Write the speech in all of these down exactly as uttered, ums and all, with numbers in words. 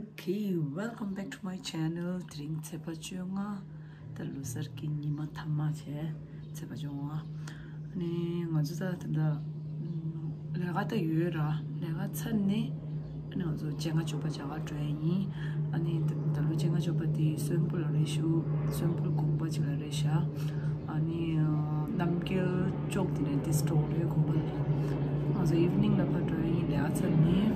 Okay, welcome back to my channel. དེ་རིང་ཚེས་པ་བཅོ་ལྔ། ད་ལོ་གསར་གྱི་ཉི་མ་མཐའ་མ་བྱས། ཚེས་པ་བཅོ་ལྔ། ཨ་ནི་ང་ཚོ་ད་ད་ལྟ་ལས་ཀ་ད་ཡོད་ར། ལས་ཀ་ཚར་ནས་ཨ་ནི་ང་ཚོ་སྤྱན་སྔ་མཆོད་པ་བྱ་བར་འགྲོ་ཡ་ཡིན། ཨ་ནི་ད་ད་ལོ་སྤྱན་སྔ་མཆོད་པ་དེ་གསོན་པོ་ལ་རེད་ཤག་གསོན་པོ་དགོན་པ་ཅིག་ལ་རེད་ཤག་ཨ་ནི་རྣམ་རྒྱལ་ཅོག་དེ་ནས་དེ་སྤྲོ་རེད་དགོན་པ་ལ། ང་ཚོ་evening ལ་ཕར་འགྲོ་ཡ་ཡིན། ལས་ཀ་ཚར་ནས།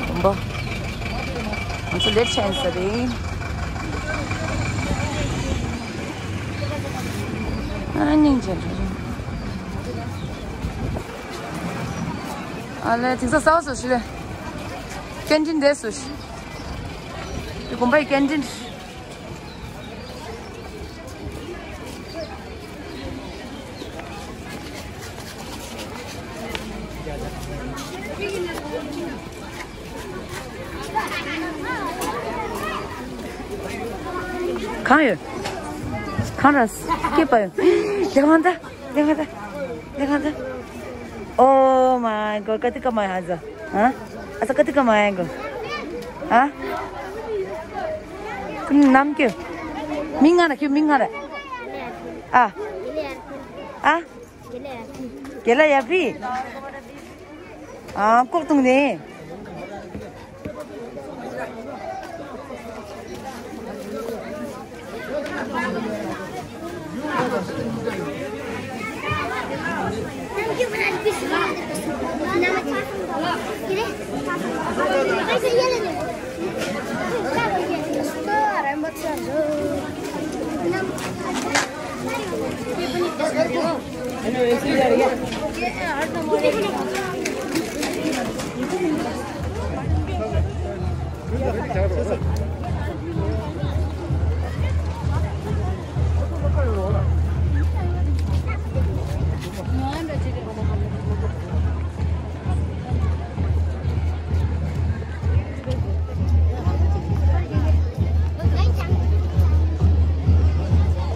དགོན་པ། ང་ཚོ་ལེབ་ཆེན་ས་རེད། ཨ་སྙིང་རྗེ་རེད། ཨ་ལས་དེང་སང་གསར་པ་བཟོ་ཞིག་ལས། ཀན་ཊིན་དེ་བཟོ་ཞིག་དེ་དགོན་པའི་ཀན་ཊིན། གང་ཡོད། གང་ར་སྐྱེས་པ་ཡོད། ལས་ཁང་ད། ལས་ཁང་ད། ལས་ཁང་ད། Oh my god, ག་དུས་ཀ་མ་ཡ་ཟ། ཨ། ཨ་ས་ག་དུས་ཀ་མ་ཡ་གོ། ཨ། ནམ་ཀྱི། མིང་ང་ར་ཁྱོད་མིང་ང་ར། ཨ། ཨ། དགེ་ལ་ཡ་བི། ཨ། ལྐོག་བཏུང་ནས།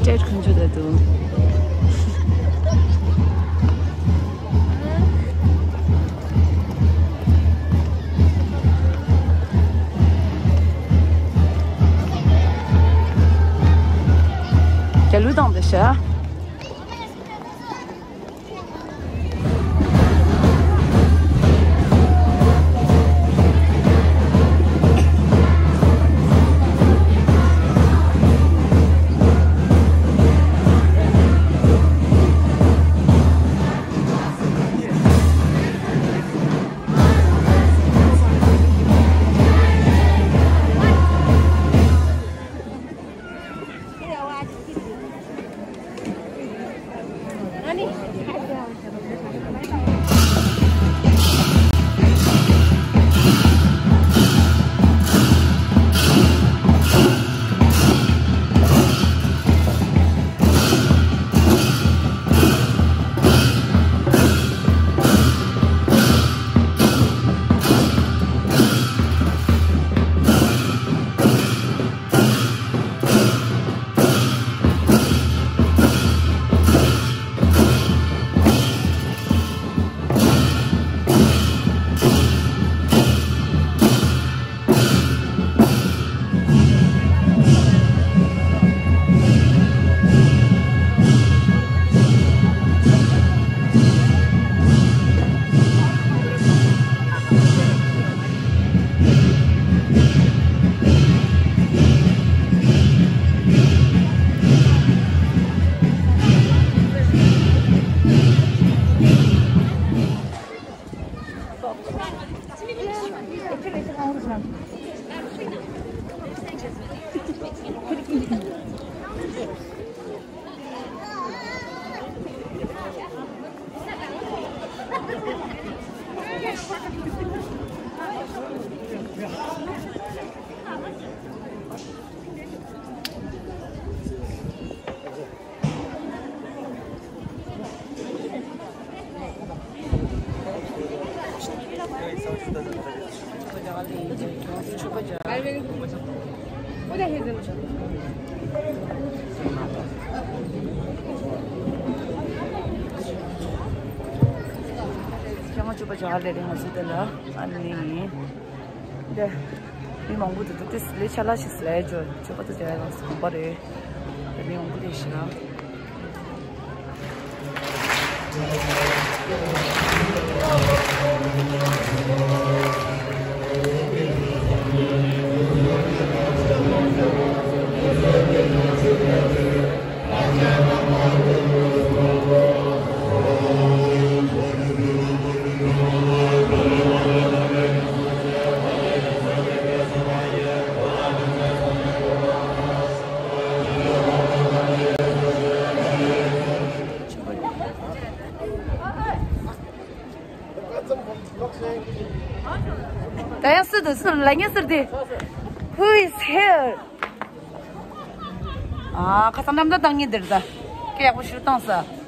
སྤྲད་ཁུན་ཆུ་ད་དུ། རྒྱ་ལུས་དང་འདི་ཤ། ཁྱེད་ང་ཆོས་པ་ཇ་ལེ་རེ་ང་ཚོ་དེ་ལ་ཨ་ནི་ཡིན། འདི་མི་མང་པོ་འདུག་ཏུ་ཏིས་ལས་ཆ་ལ་ཞིག་སླེབས་འགྲོ་ཆོས་པ་ཏུ་ཇ་ཡ་ལ་སོང་པ་རེད། དེ་མི་མང་པོ་དེ་ཞིག་ལ། ད་ཡང་སུ་འདུག་སུ་ལ་ཉན་ཟེར་དེ། Who is here? ཨ། ཁ་སང་འགྲམ་ད་བཏང་ངེས་འདིར་ད། སྐད་ཡག་པོ་ཞུ་བཏང་ས།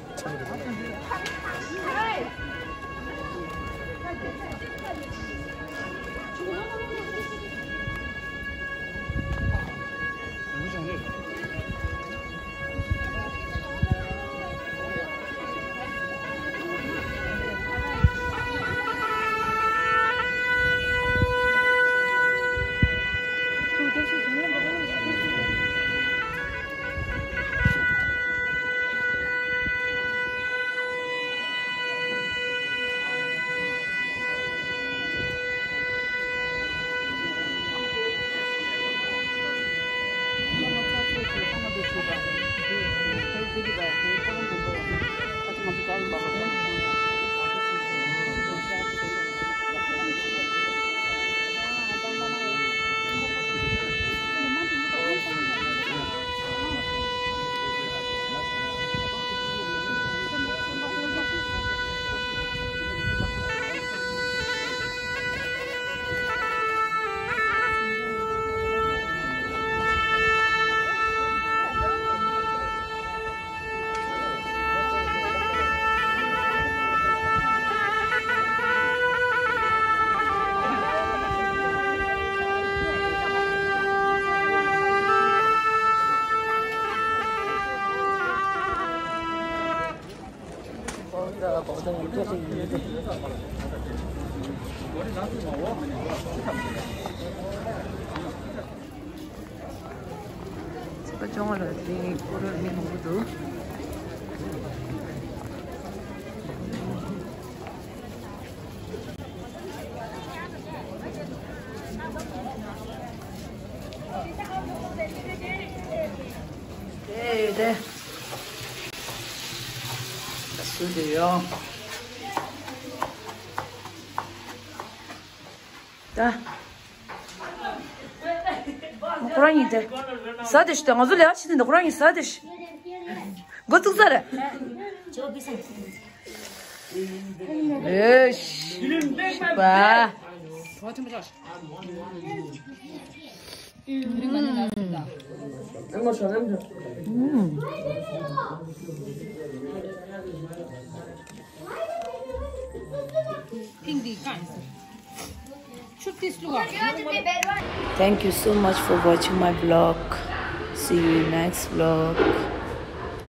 ཚིག་པ་སྦྱོང་བ་ལ་དེ་སྐོར་མི་མང་པོ་འདུག་དེ་དེ། སུ་དེ་ཡོང་། ད། ཁོ་རང་ཡིན་ཏེ། ཟ་དེ་ཤི་ཏེ་ང་ཚོ་ལས་ཤི་ཏེ་འདི་ཁོ་རང་ཡིན་ཟ་དེ་ཤི། འགོ་བཙུགས་ས་རེད། ཨེ་ཤི། ཤི་པ། Thank you so much for watching my vlog. See you in next vlog.